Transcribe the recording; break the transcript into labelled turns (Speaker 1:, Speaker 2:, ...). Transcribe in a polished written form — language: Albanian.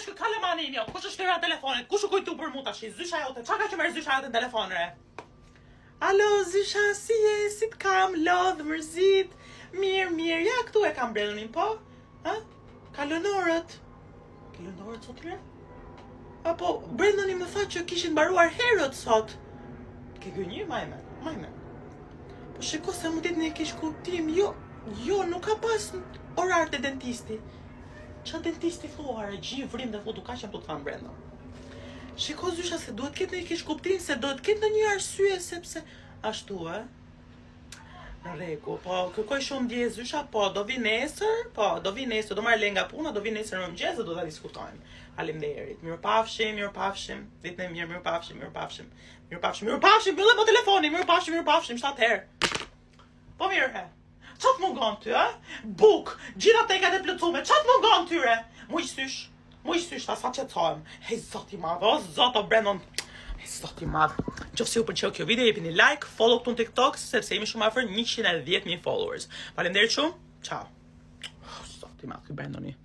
Speaker 1: është ky kalamani im jo? Kush është thirra telefonit? Kush u kujtu për mu tash? Zysha jote. Çka ka që merr zysha jote në telefon re? Alo, zysha, si je? Si të kam? Lodh, mërzit. Mirë, mirë. Ja, këtu e kam Brendonin, po? Ha? Ka lënë orët. Ka lënë orët sot re? Apo, Brendoni më tha që kishin mbaruar herët sot. Ke gënjy, majme, majme. Po shiko se mund të jetë një keqkuptim, jo, jo, nuk ka pas orar te dentisti. Ça dentisti thua, re, gji vrim dhe futu, kaq jam tu të thanë Brendon. Shiko zysha se duhet ketë një keqkuptim, se duhet ketë ndonjë arsye sepse ashtu e. Në rregull, po kërkoj shumë ndjesë zysha, po do vi nesër, po do vi nesër, do marr leje nga puna, do vi nesër në mëngjes dhe do ta diskutojmë. Faleminderit. Mirupafshim, mirupafshim. Ditën e mirë, mirupafshim, mirupafshim. Mirupafshim, mirupafshim, mbylle po telefonin, mirupafshim, mirupafshim, 7 herë. Po mirë, he. Ça të mungon ty, a? Buk, gjitha tekat e plotësume, ça të mungon ty, re? Mu i sysh, mu i sysh, ta sa qetësohem. Hej, zot i madh, o zot, o Brendon. Hej, zot i madh. Në qoftë se ju pëlqeu kjo video, jepini like, follow këtu në TikTok, sepse jemi shumë afër 110.000 followers. Faleminderit shumë, ciao. Oh, zot i madh, ky Brendoni.